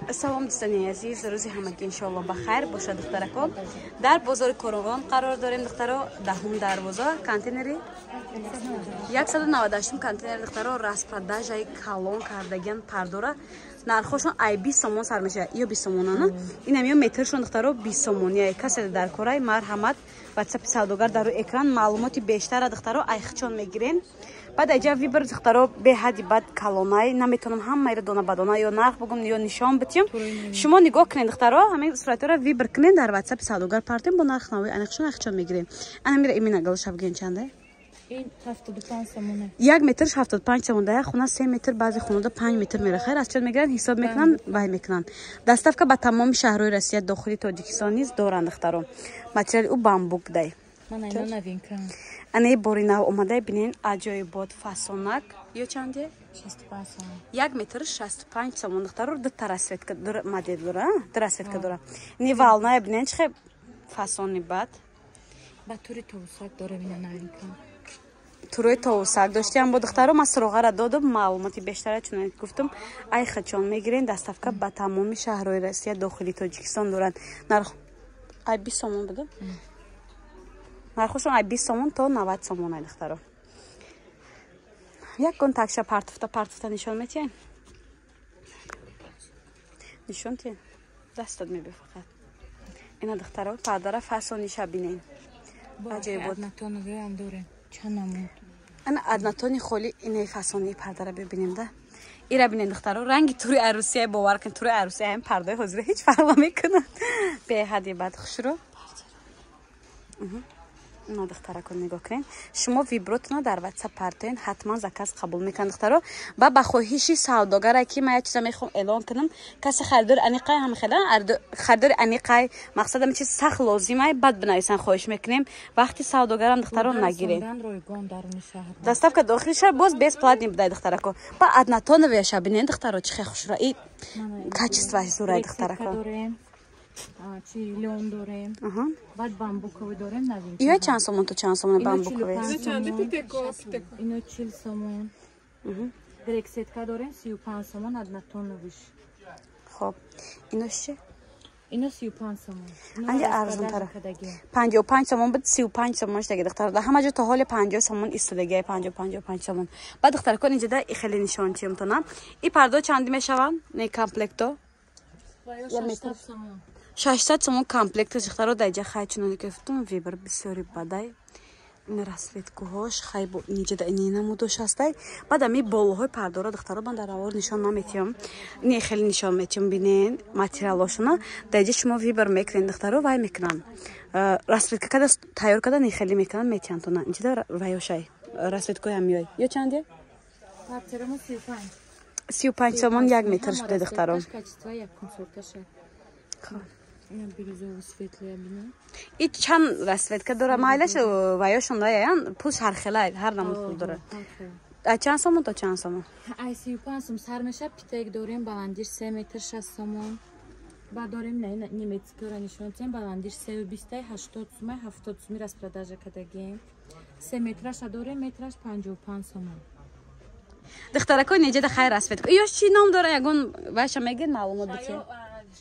Салом, дӯстони азиз, рӯзи ҳамагӣ иншоалло ба хайр бошад. Духтарако, дар бозори Корвон қарор дорем, духтаро, даҳум дарвоза, контейнери 198 контейнер. Духтаро, распродажаи калон кардагиан. Пардора нархошон ай 20 сомон сар мешавад ё 20 сомонана инам ё метршон, духтаро, 20 сомония. Касе дар корай, марҳамат, ватсапи савдогар дар рӯи экран, маълумоти бештара, духтаро, айхчон мегирен. Баъд айҷа выбор, духтаро, беҳадди бад калонай. Наметавонам ҳамаиро дона ба дона ё нарх бугум, ё нишон битиём. Шумо нигоҳ кунед, духтаро, ҳамин суратҳоро выбор кунед, дар ватсапи савдогар партем, бо нарх нави аниқшон айхчон мегирем. Анамира имина галоша бигӯен, чанда? Ин 75 сомона. Як метрш 75 сомон. Дар як хона 3 метр, баъзе хонада 5 метр мера. Хайр, аз чон мегиранд, ҳисоб мекунанд, вай мекунанд. Доставка ба тамоми шаҳрҳои Россия, дохили Тоҷикистон низ доранд. Духтаро, материали ӯ бамбук дай. Ман айно новинка. Анаи бори нав омадай, бинен, аҷоибот, фасонак. Ё чанде? 65 сомон. Як метр 65 сомон, духтаро. Дута расцветка, ду модел дора, ду расцветка дора. Ни волная, бинен, чихе фасони бад. Ба тури товусак дорем, ина новинка. Турои товусак доштиам бо. Духтаро, ман суроғара додам, маълумоти бештара, чунон гуфтам, айхачон мегирен. Доставка ба тамоми шаҳрҳои Россия, дохили Тоҷикистон доранд. Нарх ай 20 сомон буда, нархошон ай 20 сомон то 90 сомон ай. Духтаро, як гун такша партуфта партуфта нишон метиҳем, нишон тиҳем, дастат меби фақат. Ина, духтаро, пардара фасониша бинен, аҷоибот. Однотоновыам дорем. Чанд намуд. Ана однотони холи, инаи фасонии пардара бибинем да. Ира бинен, духтаро, ранги тури арӯсия. Бовар кун, тури арӯсия ҳам пардаи ҳозира ҳеҷ фарқ намекунад. Беҳади бад хушрӯ. На, духтаракон, нигоҳ кунед, шумо выборотона дар ватсап партоен, ҳатман заказ қабул мекунанд, духтаро. Ба хоҳиши савдогаре ки ман як чиза мехоҳам эълон кунам: касе харидори аниқай, ҳам хела харидори аниқай, мақсадам чиз сахт лозимай, баъд бинависан, хоҳиш мекунем, вақти савдогарам, духтаро, нагирем. Ройгон даруни шаҳр. Доставка дохили шаҳр боз бесплатный будай, духтарако. Ба однотоновыяша бинен, духтаро, чӣ хе хушро и качествоаш зурай, духтарако. Дорем. Чи лён дорем. Баъд бамбуковый дорем, новинка. Иё чанд сомон то чанд сомон бамбуковый? Ино 40 сомон. Грексетка дорем 35 сомон, однотоновыш. Хоб, инош чи? Ино 35 сомон. Анҷа арзонтара. 55 сомон буд, 35 сомон шудаги, духтаро. Дар ҳама ҷо то ҳоли 50 сомон истодаги, 50, 55 сомон. Баъд, духтаракон, инҷода и хеле нишончиёмтона. И пардо чанди мешаванд? Не комплекто? 600 сомон комплект, духтаро. Даҷа хай, чуноне ки гуфтум, выбор бисёри бадай. Ин расцветкаҳош хай, ниҷада ини намудош ҳастай. Баъд ами болоҳои пардора, духтаро, ман дар авор нишон наметиҳам, не хеле нишон метиҳам. Бинен материалошона. Даҷа шумо выбор мекунед, духтаро, вай мекунанд, расцветка када тайёр када, не хеле мекунанд, метиҳанд тона. Инҷида вайошай расцветкаҳои ҳамиёй ё чанде? 35 сомон як метр шуда, духтаро. И чанд расцветка дора, майлаш ваёшон даян, пулш ҳархела, ҳар намуд пул дора. Чанд сомон то чанд сомон? Ай 35 сом сар меша. Питек дорем, баландиш 3 метр, 60 сомон. Баъд дорем немецкиро нишон тем, баландиш сею бистай, 80 сумай, 70 суми распродажа кардагем. 3 метраша дорем, метраш 55 сомон. Духтарако, неҷада хайр расцветка ё чӣ ном дора, ягон вайша мегӯед, маълумот битед?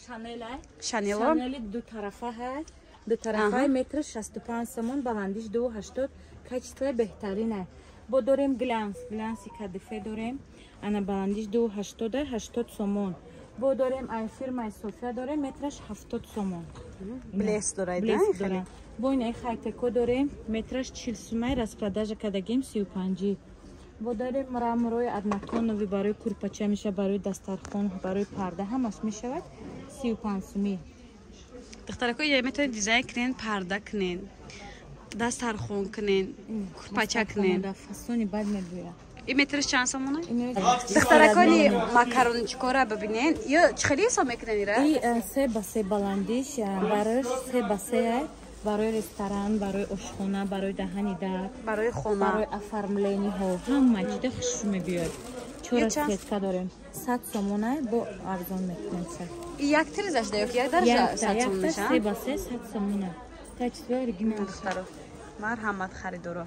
Шанелай. Шанело. Шанели ду тарафа ҳаст, ду тарафаи, метр 65 сомон, баландиш 2,80, качествои беҳтарина. Бо дорем глянц, глянси кадифе дорем, ана баландиш 2,80, 80 сомон. Бо дорем ай фирмаи София дорем, метраш 70 сомон. Блеск дорад. Блеск дора. Бо ин ай хайтеко дорем, метраш 40 сумай, распродажа кардагем, 35-ӣ. Бо дорем мраморои однотоновый, барои курпача меша, барои дастархон, барои парда ҳамаш мешавад, 35 сумӣ. Духтарако, метавонед дизайн кунен, парда кунен, дастархон кунен, курпача кунен. Фасони бад мебояд. И метраш чанд сомона? Духтаракони, макарончикора бибинен, ё чӣ хеле ҳисоб мекунен ира? И 3 ба 3 баландиш, барош 3 ба 3, барои ресторан, барои ошхона, барои даҳани дар. Барои хона. Барои оформлениҳо, ҳама чида хушрӯ мебиёд. Чора сетка дорем, 100 сомона, бо арзон мекунем. Як тирзашда ё як дараҷа 100 сомон меша? 3 ба 3, 100 сомона, качество оригинал. Марҳамат, харидоро.